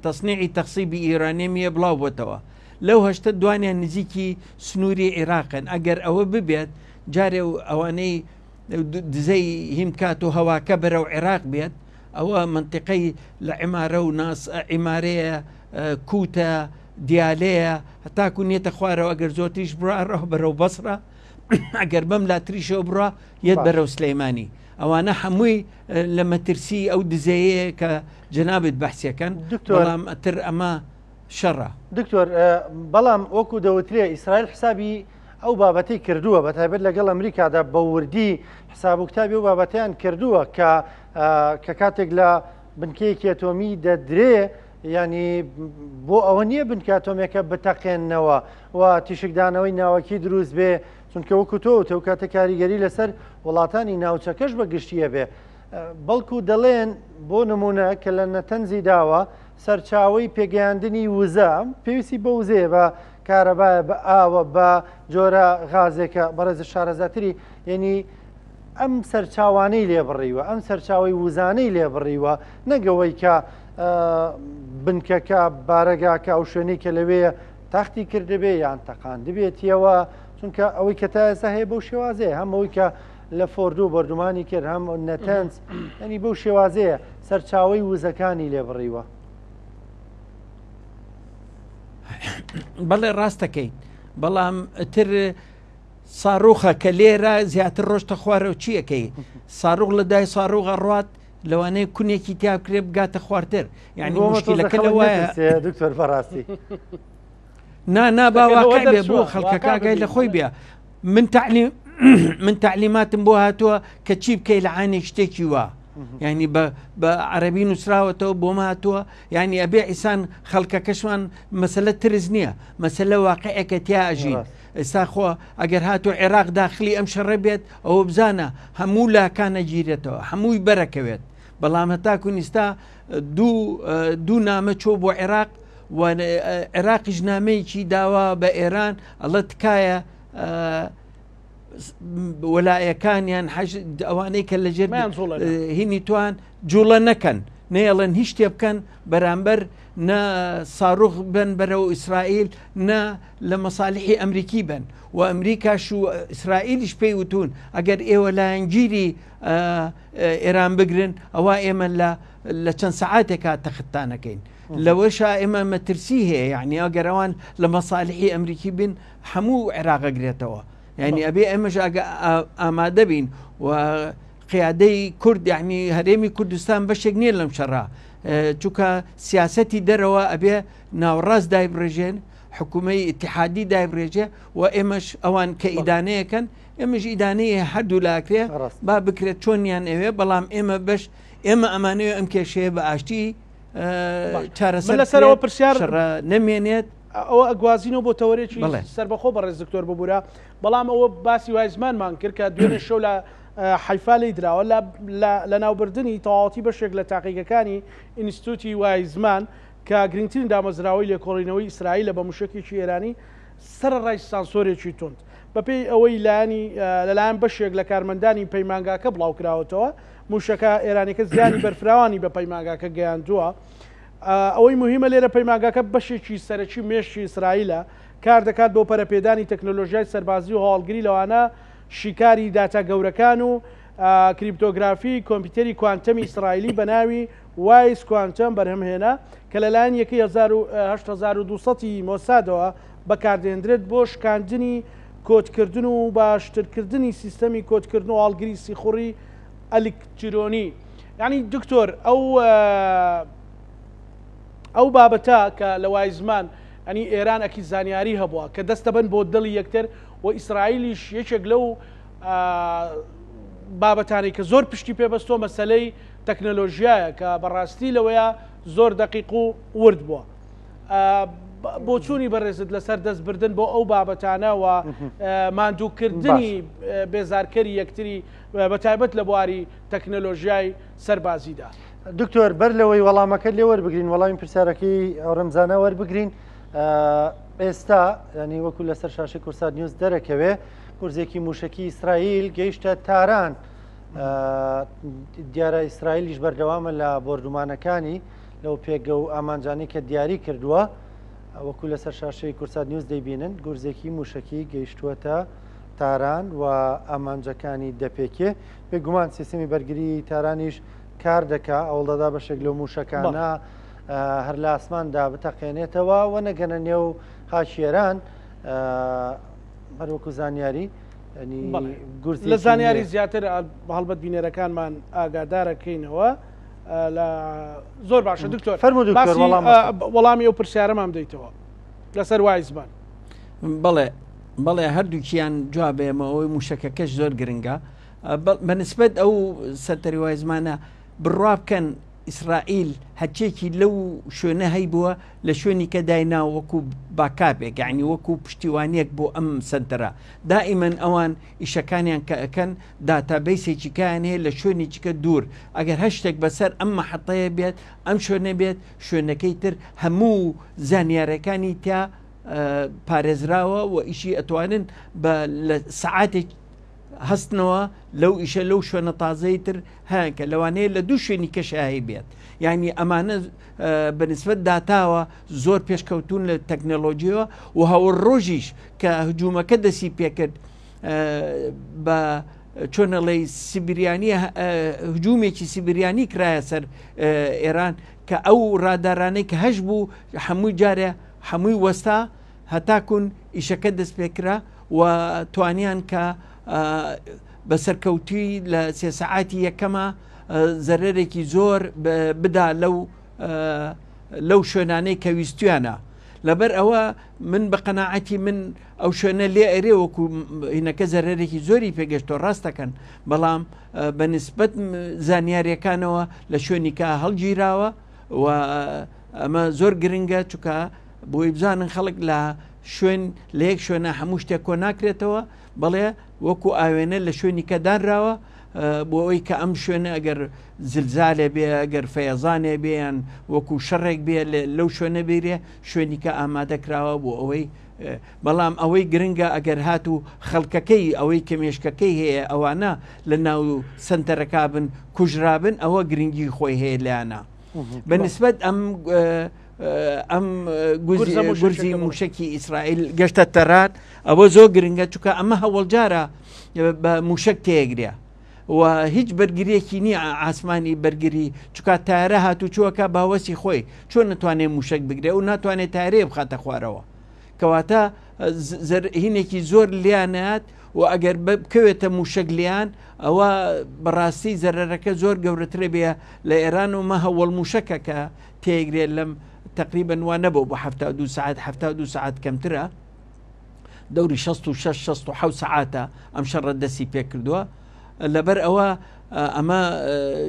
Speaker 3: تەسنیعی تەخسیبی ئیرانیەمیە بڵاو بۆتەوە لەو هەشتە دوانیان نزیکی سنووری عێراقن ئەگەر ئەوە ببێت جارێ و ئەوانەی دزەی هیمکات و هەواکە بەرەو عێراق بێت ئەوە منتیقەی لە عمارە و ناس عیمارەیە کوتە دیالەیە هەتاکو نێتە خوارەوە ئەگەر زۆرتریش بڕە بەرەو بەسرە ئەگەر بەم لاتریشەوە بڕە یەت بەرەو سلەیمانی ئەوانە هەمووی لە مەترسی ئەو دزەیە کە جەنابت بەحسیەکەن بەڵام ئەتر ئەمە شەڕە.
Speaker 2: دکتۆر بەڵام وەکو دەوترێ ئیسرائیل حسابی ئەو بابەتەی کردووە بە تایبەت لەگەڵ ئەمریکادا بە وردی حساب و کتابی ئەو بابەتیان کردووە کە کە کاتێک لە بنکەیەکی ئەتۆمی دەدرێ ینی بۆ ئەوە نییە بنکە ئەتۆمێکە بتەقێننەوە و تیشکدانەوەی ناوەکی دروست بێ چونکە وەکو تۆ وتە کاتە کاریگەری لەسەر وڵاتانی ناوچەکەش بە گشتیە بێ بەڵکو دەڵێن بۆ نمونە کە لە نەتەنزی داوە سەرچاوەی پێگەیاندنی وزە پێویستی بە وزەیە بە کارەبایە بە ئاوە بە جۆرە غازێکە بەڕێز شارەزاتری یعنی ئەم سەرچاوانەی لێ بڕیوە ئەم سەرچاوی وزانەی لێ بڕیوە نەگەوەی کە بنکەکە بارەگاکە ئەو شوێنەی کە لەوەیە تەختی کردبێ یان تەقاندبێتیەوە چونکە ئەوەی کە تا ئێستا هەیە بەو شێوازەیە هەم ئەوەی کە لە فۆردو بۆردومانی کرد هەم نەتەنز ینی بەو شێوازەیە سەرچاوەی وزەکانی لێ بڕیوە.
Speaker 3: بەڵێ ڕاستەکەیت بەڵام تر ساروخە کە لێرە زیاتر ڕۆشتە خوارەوە چیەکەی ساروغ لە دای ساروغە ڕات لەوانەیە کونێکی تیا بکرێ بگاتە خوارتر یعنی مشکلەکە لەوایە
Speaker 2: دکتۆر بەڕاستی
Speaker 3: نا نا با واقع بێ بۆ خەڵکەکە ئاگای لە خۆی بێ من تعلیم من تعلیماتم بۆ هاتووە کە چی بکەی لە عانێک شتێکی وا ینی بە عەربی نووسراوەتەوە بۆم هاتووە ینی ئەبێ ئیسان خەڵکەکەشمان مەسلە ترس نییە مەسلە واقعێکە تیا ئەژین ئێستا خۆ ئەگەر هاتو عێراق داخلی ئەم شەڕە بێت ئەوە بزانە هەموو لاکانە گیرێتەوە هەمووی بەرەکەوێت بەڵام هەتاکو نیستا دوو نامە چۆ بۆ عێراق و عێراقیش نامەیەکی داوا بە ئێران ئەڵە تکایە وەلایەکانیان حەش ئەوانەی کە لەژێر هینی توان جوڵە نەکەن نەیەڵێن هیچ شتێ بکەن بەرامبەر نە ساروخ بن بەرەو ئیسرائیل نە لە مەساالحی ئەمریکی بن و ئەمریکاش و ئیسرائیلیش پێی وتون ئەگەر ئێوە لایەنگیری ئێران بگرن ئەوە ئێمە لە لە چەند سەعاتێکا تەختتانەکەین لەوەشا ئێمە مەترسی هەیە یعنی ئەگەرەوان لە مەساالحی ئەمریکی بن هەموو عێراقەگرێتەوە یعنی ئەبێ ئێمەش ئامادە بین و قیادەی کورد یعنی هەرێمی کوردستان بەشێک نییە لەم شەڕە چونکە سیاستی دەرەوە ئەبێ ناوەڕاست دایبڕێژێن حکوومەی ئیتحادی دایبڕێژێ و ئێمەش ئەوان کە ئیدانەیەکەن ئێمەش ئیدانەی هەردوو لاکرێ با بکرێت چۆنیان ئەوێ بەڵام ئێمە بەش ئێمە ئەمانەوێ ئەم کێشەیە بە ئاشتی چارەسەر
Speaker 1: لەسەرەوە پرسیار
Speaker 3: نەمێنێت
Speaker 1: ئەوە ئەگوازینەوە بۆ تەوەرێکی سەربەخۆ بەڕێز دکتۆر ببورە بەڵام ئەوە باسی وایزمانمان کرد کە دوێنێ شەو لە حەیفا لێی دراوە لە لەناوبردنی تەواوەتی بەشێک لە تاقیگەکانی ئینستتوتی وایزمان کە گرنگترین دامەزراوەی لێکۆڵینەوەی ئیسرائیلە بە موشەکێکی ئێرانی سەرەڕای سانسۆرێکی توند. بەپێی ئەوەی لایەنی لەلایەن بەشێک لە کارمەندانی پەیمانگاکە بڵاوکراوەتەوە، موشەکە ئێرانیەکە زیانی بەرفراوانی بە پەیمانگاکە گەیاندووە. ئەوەی موهیمە لێرە پەیمانگاکە بەشێکی سەرەکی مێشکی ئیسرائیلە، کاردەکات بۆ پەرەپێدانی تەکنۆلۆژیای سەربازی و هەواڵگری لەوانە شیکاری داتا گەورەکان و کریپتۆگرافی کۆمپیوتەری کوانتەمی ئیسرائیلی بە ناوی وایس کوانتەم بەرهەمهێنا کە لەلایەن یەکەی 8200 ی مۆسادەوە بەکاردەهێندرێت بۆ شکاندنی کۆدکردن و باشترکردنی سیستەمی کۆدکردن و هەڵگری سیخوڕی ئەلیکترۆنی. یانی دکتۆر ئەو ئەو بابەتە کە لە وایزمان ئەنی ئێران ئەکی زانیاری هەبووە کە دەستەبن بۆ دڵی یەکتر و ئیسرائیلیش یەکێک لەو بابەتانەی کە زۆر پشتی پێبەستۆ مەسلەی تەکنەلۆژیایە کە بەڕاستی لەوەیە زۆر دەقیق و ورد بووە. بۆچوونی بەڕێزت لەسەر دەستبردن بۆ ئەو بابەتانە و ماندووکردنی بێزارکەری یەکتری بە تایبەت لە بواری تەکنەلۆژیای سەربازیدا.
Speaker 2: دکتۆر بەر لەوەی وەڵامەکەت لێ وەربگرین وەڵامی پرسیارەکەی ڕەمزانە وەربگرین ئێستا ینی وەکو لەسەر شاشەی کورسات نیوز دەرەکەوێ گورزێکی موشکی ئیسرائیل گەیشتە تاران دیارە ئیسرائیلیش بەردەوامە لە بۆردومانەکانی لەو پێگە و ئامانجانەی کە دیاری کردووە وەکو لەسەر شاشەی کورسات نیوز دەیبینن گورزێکی موشکی گەیشتووەتە تاران و ئامانجەکانی دەپێکێ بێگومان سیستمی بەرگری تارانیش کار دەکا ئەوڵدەدا بەشێک لەو موشەکانە هەر لە ئاسماندا بتەقێنێتەوە و نەگەنە نێو خاکی ئێران هەروەکو زانیاری
Speaker 1: لە زانیاری زیاتر هەڵبەت بینەرەکانمان ئاگادارەکەینەوە لە زۆر باشە دکتۆر
Speaker 2: فەرموو دکتۆر
Speaker 1: وەڵامی ئەو پرسیارەمان بدەیتەوە لەسەر وایزمان.
Speaker 3: بەڵێ بەڵێ هەردووکیان جوابێمە ئەوەی موشەکەکەش زۆر گرنگە بەنسبەت ئەو سەنتەری وایزمانە بڕوا بکەن ئیسرائیل هەرچێکی لەو شوێنە هەیبووە لە شوێنی کە داینا وەکو باکاپێک یعنی وەکو پشتیوانیەک بۆ ئەم سنتەرە دائیمەن ئەوان ئیشەکانیان کە ئەکەن داتابەیسێکی کایان هەیە لە شوێنێکی کە دوور ئەگەر هەر شتێک بەسەر ئەم مەحەتەیە بێت ئەم شوێنە بێت شوێنەکەی تر هەموو زانیارەکانی تیا پارێزراوە و ئیشی ئەتوانن بە لە سەعاتێک هەستنەوە لەو ئیشە لەو شوێنە تازەی تر هەیە کە لەوانەیە لە دوو شوێنی کەشایی بێت یعنی ئەمانە بەنسبەت داتاوە زۆر پێشکەوتون لە تەکنەلۆژیەوە و هەوە ڕۆژیش کە هجوومەکە دەسی پێکرد بە چۆنەڵی سیبریانی هجوومێکی سیبریانی کرایە سەر ئێران کە ئەو ڕادارانەی کە هەش بوو هەمووی جارێ هەمووی وەستا هەتاکون ئیشەکە دەست پێکرا و توانیان کە بە سەرکەوتوی لە سێ سەعاتی یەکەمە زەرەرێکی زۆر بدا لەو لەو شوێنانەی کە ویستویانە لەبەر ئەوە من بە قەناعەتی من ئەو شوێنە لێ ئەرێ وەکو هینەکە زەرەرێکی زۆری پێگەشتۆ ڕاستەکەن بەڵام بە نسبەت زانیاریەکانەوە لە شوێنیکە هەڵگیراوە و ئەمە زۆر گرنگە چکە بۆی بزانن خەڵک لە شوێن لە یەک شوێنە هەموو شتێک کۆ ناکرێتەوە بەڵێ وەکو ئاوێنە لە شوێنی کە دانراوە بۆ ئەوەی کە ئەم شوێنە ئەگەر زلزالێ بێ ئەگەر فەیەزانێ بێ یان وەکو شەڕێک بێ لەو شوێنە بیرێ شوێنی کە ئامادە کراوە بۆ ئەوەی بەڵام ئەوەی گرنگە ئەگەر هات و خەڵکەکەی ئەوەی کە مێشکەکەی هەیە ئەوانە لە ناو سنتەرەکە بن کوژرابن ئەوە گرنگی خۆی هەیە لیانە بە نسبەت ئەم ئەم گورزی موشکی ئیسرائیل گەشتە تەران ئەوە زۆر گرنگە چکە ئەمە هەوڵجارە بە موشک تێگرە و هیچ بەرگریەکی نییە ئاسمانی بەرگری چکا تارە هاتوچوەکە باوەسی خۆی چۆن نتوانێت موشک بگرێ و ناتوانێت تارێ بخاتە خوارەوە کەواتە هینێکی زۆر لیانات و ئەگەر بکەوێتە موشک لیان ئەوە بەڕاستی زەرەرەکە زۆر گەورەترە بێ لە ئێران و مە هەوڵ موشەکە کە تێگرێت لەم تقریبا وا نەبوو بۆ 72 ساعت 72 ساعت کەمترە دەوری 66 67 ساعتە ئەم شەڕە دەستی پێکردووە لەبەر ئەوە ئەمە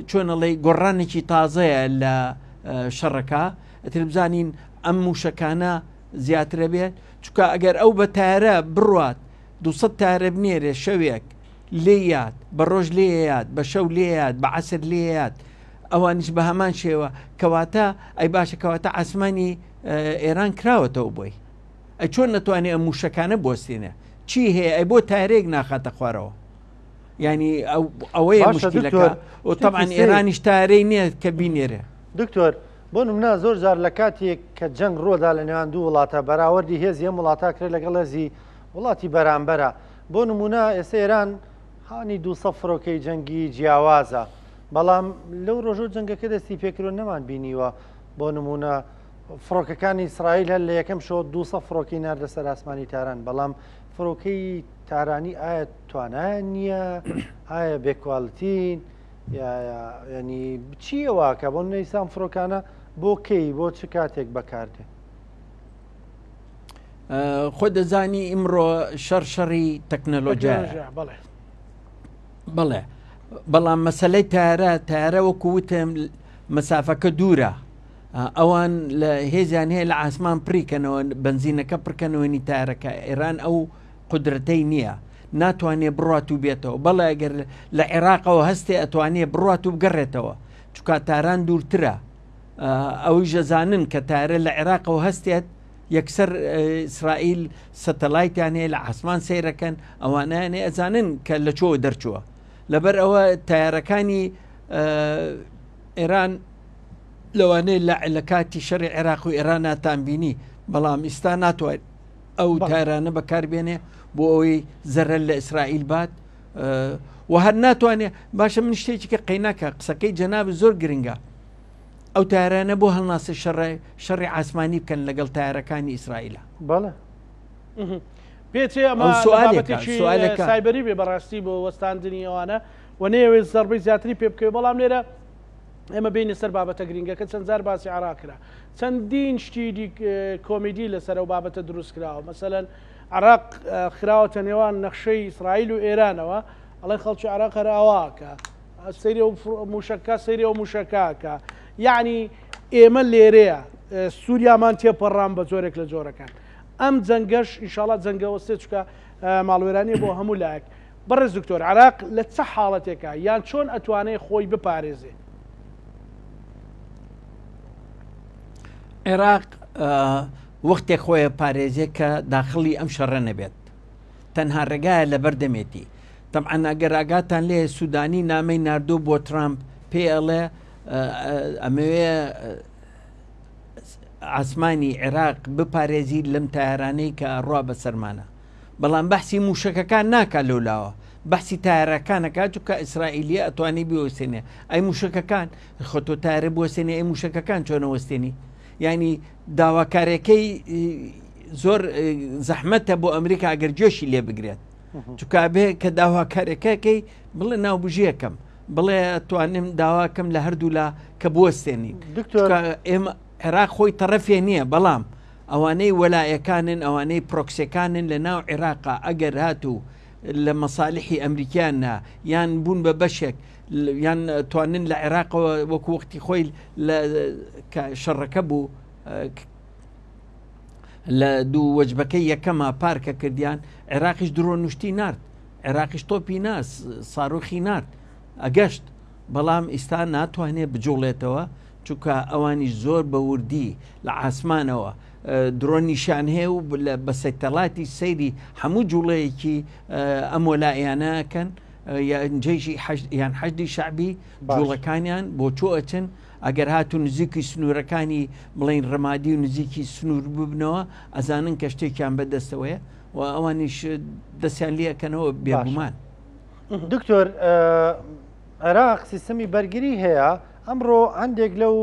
Speaker 3: چۆنەڵی گۆڕانێکی تازەیە لە شەڕەکە ئەتر بزانین ئەم موشەکانە زیاترە بێت چکە ئەگەر ئەو بە تارە بڕات 200 تارە بنێرێ شەوێک لێیات بە ڕۆژ لێیات بە شەو لێیات بە عەسر لێیات ئەوانیش بە هەمان شێوە کەواتە ئەی باشە کەواتە عاسمانی ئێران کراوەتەوە بۆی ئەی چۆن نەتوانێ ئەم موشەکانە بۆستێنێ چی هەیە ئەی بۆ تارێک ناخاتە خوارەوە ینی ئەوەیە مشکلەکە و طبعا ئێرانیش تارەی نییە کە بینێرێ
Speaker 2: دکتۆر بۆ نمونە زۆر جار لە کاتێک کە جەنگ ڕوودا لە نێوان دوو وڵاتە بەراوردی هێزی ئەم وڵاتە کرێت لەگەڵ هێزی وڵاتی بەرامبەرە بۆ نمونە ئێستا ئێران خانی 200 فڕۆکەی جەنگی جیاوازە بەڵام لەو ڕۆژە جەنگەکە دەستی پێکرۆ نەمان بینیوە بۆ نمونە فڕۆکەکانی ئیسرائیل هەر لە یەکەم شەوە 200 فڕۆکەی ناردە سەر ئاسمانی تاران بەڵام فڕۆکەی تارانی ئایا توانایان نییە ئایا بێکواڵتین ینی چییە واکە بۆ نەیسان فڕۆکانە بۆ کەی بۆ چ کاتێک بەکاردێن
Speaker 3: خۆ دەزانی ئیمڕۆ شەڕ شەڕی تەکنەلۆژیا بەڵێ بەڵام مەسلەی تارە تارە وەکو وتم مەسافەکە دوورە ئەوان لە هێزیان هەیە لە ئاسمان پڕیکەنەوە بنزینەکە پڕکەنەوەنی تارەکە ئێران ئەو قودرەتەی نییە ناتوانێ بڕات و بێتەوە بەڵێ ئەگەر لە عێراقەوە هەستێ ئەتوانێ بڕات و بگەڕێتەوە چکا تاران دوورترە ئەوەی ژەزانن کە تارە لە عێراقەوە هەستێت یەکسەر ئیسرائیل سەتەلایتیان هەیە لە ئاسمان سەیرەکەن ئەوانیان ئەزانن کە لە چۆ دەرچووە لەبەر ئەوە تارەکانی ئێران لەوانەیە لە لە کاتی شەڕی عێراق و ئێران ناتان بینی بەڵام ئیستا ناتوانێت ئەو تارانە بەکاربێنێ بۆ ئەوەی زەرەر لە ئیسرائیل بات و هەر ناتوانێت باشە من شتێکی کە قەیناکە قسەکەی جەناب زۆر گرنگە ئەو تارانە بۆ هەڵناسە شەڕ شەڕی ئاسمانی بکەن لەگەڵ تارەکانی ئیسرائیلە
Speaker 2: بەڵێ
Speaker 1: پێچێ ئەمە سوالێکی سایبەری بێ بەڕاستی بۆ وەستاندنی ئەوانە و نەیەوێت زەربەی زیاتری پێ بکەوێت بەڵام لێرە ئێمە بێینە سەر بابەتە گرینگەکە چەند جار باسی عێراق کرا چەندین شتی کۆمیدی لەسەر ئەو بابەتە دروست کراوە مەسەلەن عراق خراوەتە نێوان نەخشەی ئیسرائیل و ئێرانەوە ئەڵێن خەڵکی عراق هەر ئاواکە سەیری ئەو موشەکە سەیری ئەو موشەکەکە یعنی ئێمە لێرەیە سووریامان تێپەڕان بە جۆرێک لە جۆرەکان ئەم جەنگەش ئیشاڵا جەنگەوە سێ چکە ماڵوێرانیە بۆ هەموو لایەک بەڕێز دکتۆر عێراق لە چ حاڵەتێکە یان چۆن ئەتوانێ خۆی بپارێزێ؟
Speaker 3: عێراق وەختێک خۆیە پارێزێ کە داخڵی ئەم شەڕە نەبێت تەنها ڕێگایە لەبەر دەمێتی تەبعەن ئەگەر ئاگاتان لێ سوودانی نامەی ناردوو بۆ ترامپ پێ ئەڵێ ئەمەوێ ئاسمانی عێراق بپارێزی لەم تارانەی کە ئەڕوا بەسەرمانە بەڵام بەحسی موشەکەکان ناکا لەولاوە بەحسی تایەرەکان ئەکات چونکە ئیسرائیلیە ئەتوانی بیوەستێنێ ئەی موشەکەکان خۆ تۆ تایەرە بوەستێنی ئەی موشەکەکان چۆن ئەوەستێنی یعنی داواکارەکەی زۆر زەحمەتە بۆ ئەمریکا ئەگەر گوێشی لێ بگرێت چکا بێ کە داواکارەکەکەی بڵێ ناوبژیەکەم بڵێ توانم داواکەم لە هەردوولا کە بوەستێنین دکتۆر ئێمە عێراق خۆی تەڕەفێ نییە بەڵام ئەوانەی وەلائەکانن ئەوانەی پرۆکسیەکانن لە ناو عێراقا ئەگەر هاتوو لە مەسالحی ئەمریکیان نا یان بوون بە بەشێک یان توانن لە عێراقەوە وەکو وەختی خۆی لە شەڕەکە بوو لە دوو وەجبەکەی یەکەمە پارکە کردیان عێراقیش درۆ نوشتی نارد عێراقیش تۆپی ناس ساروخی نارد ئەگەشت بەڵام ئیستا ناتوانێت بجوڵێتەوە چونکە ئەوانیش زۆر بە وردی لە عاسمانەوە درۆنیشیان هەیە و بە سەتەڵاتی سەیری هەموو جوڵەیەکی ئەم وەلائیانە ئەکەن جەیشی یان حەشدی شەعبی جوڵەکانیان بۆ چۆ ئەچن ئەگەر هاتو نزیکی سنوورەکانی بڵین ڕمادی و نزیکی سنوور ببنەوە ئەزانن کە شتێکیان بەدەستەوەیە و ئەوانیش دەستیان لێکەنەوە بێگومان.
Speaker 2: دکتۆر عێراق سیستەمی بەرگری هەیە، ئەمڕۆ هەندێک لەو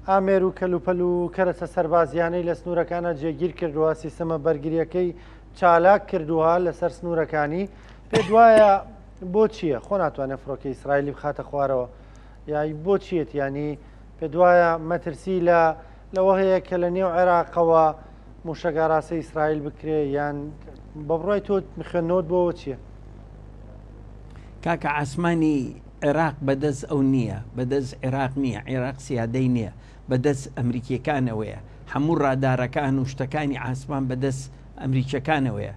Speaker 2: ئامێر و کەلوپەل و کەرەسە سەربازیانەی لە سنوورەکانە جێگیر کردووە، سیستەمە بەرگرییەکەی چالاک کردووە لەسەر سنوورەکانی، پێت وایە بۆ چییە؟ خۆ ناتوانێت فڕۆکەی ئیسرائیلی بخاتە خوارەوە، یای بۆ چیەتی؟ ینی پێت وایە مەترسی لە لەوە هەیە کە لە نێو عێراقەوە مووشەک ئاراستەی ئیسرائیل بکرێ یان بە بڕای تۆ خوێندنەوەت بۆ چییە؟
Speaker 3: کاکە عاسمانی عێراق بەدەست ئەو نییە بەدەست عێراق نییە عێراق سیادەی نییە بەدەست ئەمریکیەکانەوەیە هەموو ڕادارەکان و شتەکانی عاسمان بەدەست ئەمریکیەکانەوەیە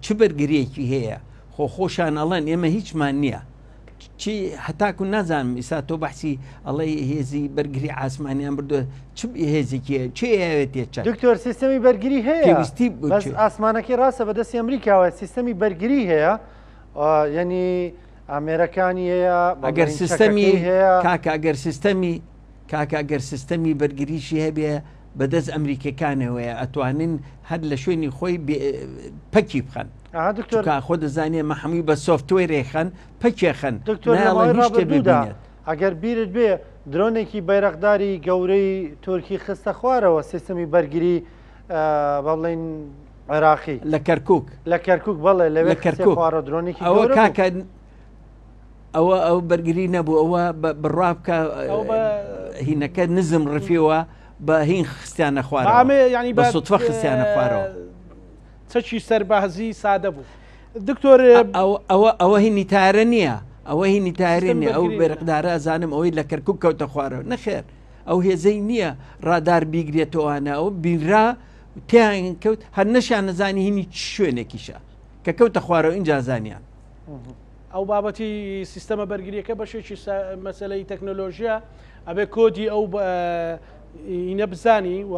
Speaker 3: چ بەرگریەکی هەیە؟ خۆ خۆشان ئەڵێن ئێمە هیچمان نییە چی هەتاکو نازانم ئیسا تۆ بەحسی ئەڵێ هێزی بەرگری ئاسمانیان بردو چ هێزێکی چێ ئەوێتێ چەک
Speaker 2: دکتۆر سیستەمی بەرگری هەیە
Speaker 3: پێویستی
Speaker 2: بەس ئاسمانەکەی ڕاستە بەدەستی ئەمریکاوە سیستەمی بەرگری هەیە یعنی ئامێرەکانی هەیە
Speaker 3: ئەگەر سیستەمی هەیە کاکە ئەگەر سیستەمی کاکە ئەگەر سیستەمی بەرگریشی هەبێ بەدەست ئەمریکەکانەوەیە ئەتوانن هەر لە شوێنی خۆی پەکی بخەن
Speaker 2: دکتۆر
Speaker 3: خۆ دەزانێ مە هەمووی بە سۆفتوێرێ خەن پەکێ خەن
Speaker 2: دکتۆر ئەگەر بیرت بێ درۆنێکی بەیرەقداری گەورەی تورکی خستە خوارەوە سیستمی بەرگری بە بڵین عێراقی
Speaker 3: لە کەرکک
Speaker 2: لە کەرکک بەڵێ لەوێ کەرکک خوارە درۆنێکی
Speaker 3: ئەوە کاکە ئەوە ئەو بەرگری نەبوو ئەوە بڕوا بکە هینەکە نزم ڕفیوە بە هین خستیانە خوارەوە
Speaker 1: ینی
Speaker 3: بە سوتفە خستیانە خوارەوە
Speaker 1: چەکی سەربازی سادە بوو دکتۆر
Speaker 3: ئەوە ئەوە هینی تارە نییە ئەوە هینی تارێ نیە ئەو بەرقدارە ئەزانم ئەوەی لە کەرکک کەوتە خوارەوە نەخێر ئەو هێزەی نییە ڕادار بیگرێتەوەوانە ئەو بینرا تیان کەوت هەر نەشیان نەزانی هینی شوێنێکیشە کە کەوتە خوارەوە اینجا زانیان.
Speaker 1: ئەو بابەتی سیستەمە بەرگریەکە بەشێکی مەسلەی تەکنۆلۆژیە ئەبێ کۆدی ئەو ئینە بزانی و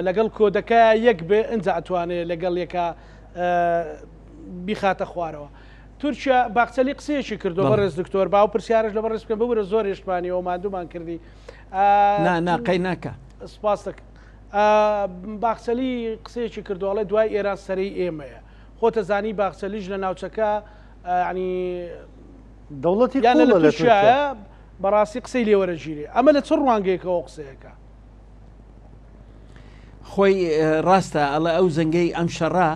Speaker 1: لەگەڵ کۆدەکە یەک بێ ئەجا ئەتوانێ لەگەڵ یەکە بیخاتە خوارەوە. تورکیا باخچەلی قسەیەکی کردو بەڕێز دکتۆر باو پرسیارش لە بەڕێز بکەم ببورە زۆر هێشتمانیەوە ماندوومان کردی
Speaker 3: نا قەی ناکە
Speaker 1: سپاس دەکەم باخچەلی قسەیەکی کردو ئەڵێ دوای ئێران سەرەی ئێمەیە خۆتە زانی باخچەلیش لە ناوچەکە ینی
Speaker 2: دەوڵەتی یانە
Speaker 1: لە تورکیایە بەڕاستی قسەی لێوەرەگیرێ ئەمە لە چ ڕوانگەیەکەوە قسەیەکە؟
Speaker 3: خۆی ڕاستە ئەڵێ ئەو زەنگەی ئەم شەڕە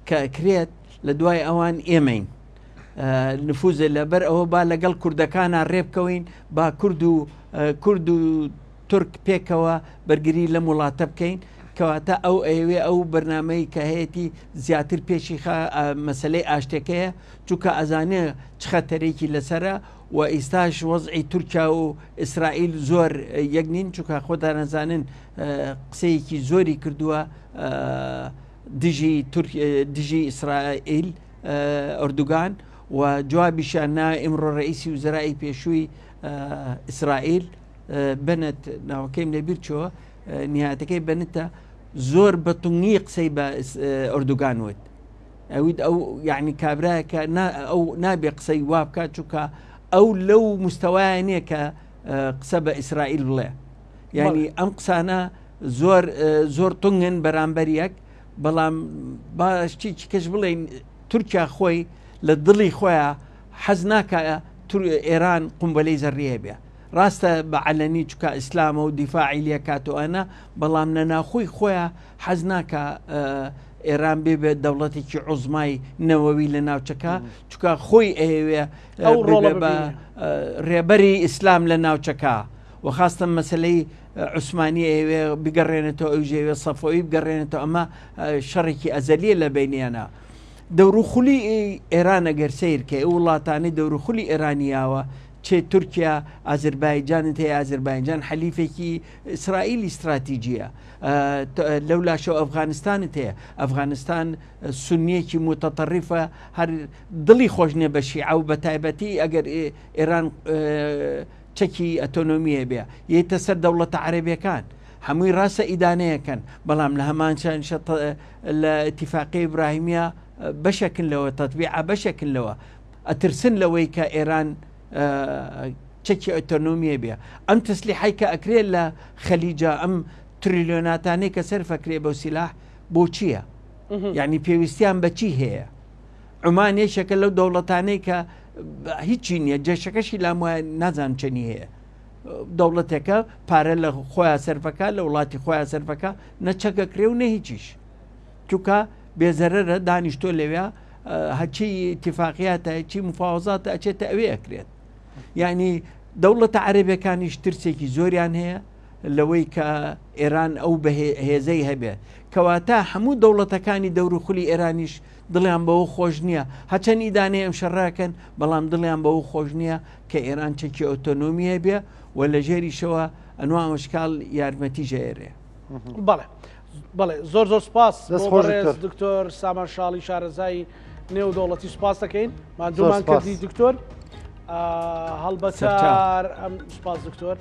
Speaker 3: کە کرێت لە دوای ئەوان ئێمەین نفوزە لەبەر ئەوە با لەگەڵ کوردەکانە ڕێبکەوین با کورد و کورد و تورک پێکەوە بەرگری لەم وڵاتە بکەین کەواتە ئەو ئەیەوێ ئەو بەرنامەی کە هەیەی زیاتر پێشی خا مەسلەی ئاشتەکەیە چونکە ئەزانێ چ خەتەرێکی لەسرە و ئیستاش وەزعی تورکیا و ئیسرائیل زۆر یەک نین چونکە خۆتان ئەزانن قسەیەکی زۆری کردووە دژی دژی ئیسرائیل ئەردوگان و جوابیشیان نا ئیمڕۆ ڕئیسی وزرای پێشووی ئیسرائیل بنت ناوەکەیم لەبیر چۆ نهاتەکەی بنتە زۆر بە تونگی قسەی بە ئەردوگان وت ئەوید ئەو یعنی کابراایەکە ئەو نابێ قسەی وا بکات چونکە ئەو لەو مستەوایە نییە کە قسە بە ئیسرائیل بڵێ یعنی ئەم قسانە زۆر زۆر تونگن بەرامبەر یەک بەڵام باشتێکی کەش بڵێین تورکیا خۆی لە دڵی خۆیان حەز ناکە ئێران قومبەلەی زەڕیە بێ ڕاستە بە عەلەنی چکە ئیسلامە و دیفاعی لێکاتۆئەە بەڵام لە ناخۆی خۆیان حەز ناکە ئێران بێ بێت دەوڵەتێکی عوزمای نەوەوی لە ناوچەکە چکە خۆی ئەیەوێ
Speaker 1: ئەو ڕۆڵە
Speaker 3: بە ڕێبەری ئیسلام لە ناوچەکە و خاستە مەسلەی عوسمانی ئەیەوێ بگەڕێنێتەوە ئەو ژێوێ سەفەوی بگەڕێنێتەوە ئەمە شەڕێکی ئەزەلیە لە بینیانە دەوروخولی ئێران ئەگەر سیر کە ئەو وڵاتانی دەوروخولی ئێرانیاوە چێ تورکیا ئازربایجانت هەیە ئازربایجان حەلیفێکی ئیسرائیلی استراتیجیە لەو لاشەوە ئەفغانستانت هەیە ئەفغانستان سنیەکی متەتەڕیفە هەر دڵی خۆش نیە بە شیعە و بە تایبەتی ئەگەر ئێران چەکی ئەتۆنۆمیە بێ یێتە سەر دەوڵەتە عەرەبیەکان هەمووی ڕاستە ئیدانەیەکەن بەڵام لە هەمان شانشە لە ئیتیفاقی ئیبراهیمیە بەشێکن لەوە تەتبیعە بەشێکن لەوە ئەترسن لەوەی کە ئێران چەکی ئۆتۆنۆمیە بێ ئەم تەسلیحای کە ئەکرێت لە خەلیجا ئەم تریلیۆناتانەی کە سەرفەکرێ بەو سیلاح بۆ چییە؟ یعنی پێویستیان بە چی هەیە؟ عومان یەکێکە لەو دەوڵەتانەی کە هیچی نییە جێشەکەشی لام وایە نازانم چەنی هەیە دەوڵەتێکە پارە لە خۆیان سەرفەکە لە وڵاتی خۆیان سەرفەکە نە چەکەکرێ و نە هیچیش چووکە بێزەرەرە دانیشتۆ لەوێ هەچی اتفاقیاتە چی مفاوەزاتە ئەچێتە ئەوێ ئەکرێت یعنی دەوڵەتە عەربەکانیش ترسێکی زۆریان هەیە لەوەی کە ئێران ئەو بەهێزەی هەبێت کەواتە هەموو دەوڵەتەکانی دەوروخولی ئێرانیش دڵیان بەوە خۆش نییە هەچەند ئیدانەی ئەم شەڕەکەن بەڵام دڵیان بەوە خۆش نییە کە ئێران چەکی ئۆتۆنۆمی هەبێ و لە ژێریشەوە ئەنوا ئەشکال یارمەتی ژێرێ.
Speaker 1: بەڵێ بەڵێ زۆر زۆر سپاس
Speaker 2: دەست
Speaker 1: بۆ
Speaker 2: خۆش
Speaker 1: بەڕێز
Speaker 2: دکتۆر.
Speaker 1: دکتۆر سامان شاڵی شارەزای نێودەوڵەتی سوپاس دەکەین ماندوومان کردی دکتۆر هەڵبەتە ئەم سوپاس دکتۆر.